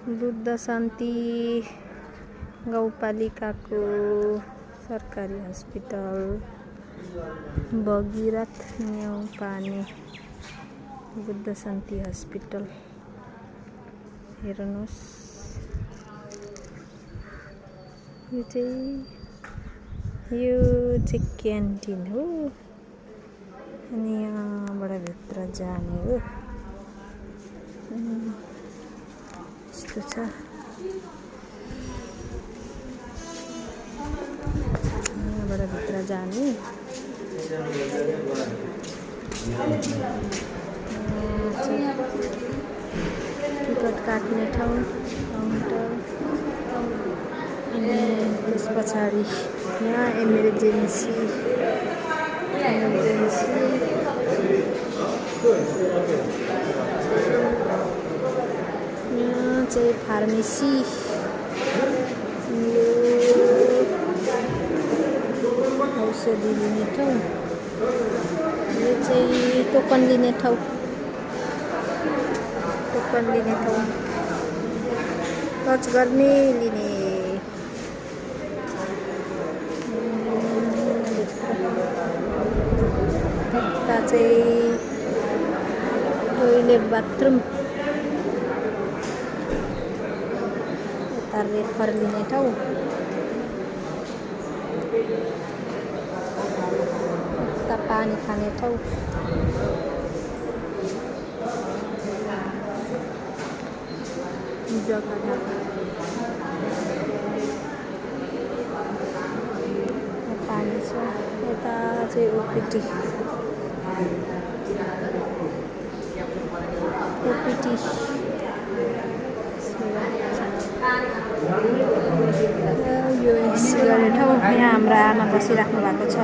बुद्ध शान्ति गाउँपालिकाको सरकारी हस्पिटल भगीरथ न्यौपाने बुद्ध शान्ति हस्पिटल हेर्नुहोस्। यो चाहिँ क्यान्टिन हो अनि यहाँबाट भित्र जाने हो। यस्तो छ। यहाँबाट भित्र जाने। टिकट काट्ने ठाउँ काउन्टर अनि त्यस पछाडि यहाँ इमर्जेन्सी यहाँ चाहिँ फार्मेसी औषधि लिने ठाउँ। यो चाहिँ टोकन लिने ठाउँ टच गर्ने लिने। यता चाहिँ टोइलेट बाथरुम। यता रेफर लिने ठाउँ। यता पानी खाने ठाउँ। जग्गा पानी छ। यता चाहिँ ओपिटी यो एक्स गर्ने ठाउँ। यहाँ हाम्रो आमा बसिराख्नु भएको छ।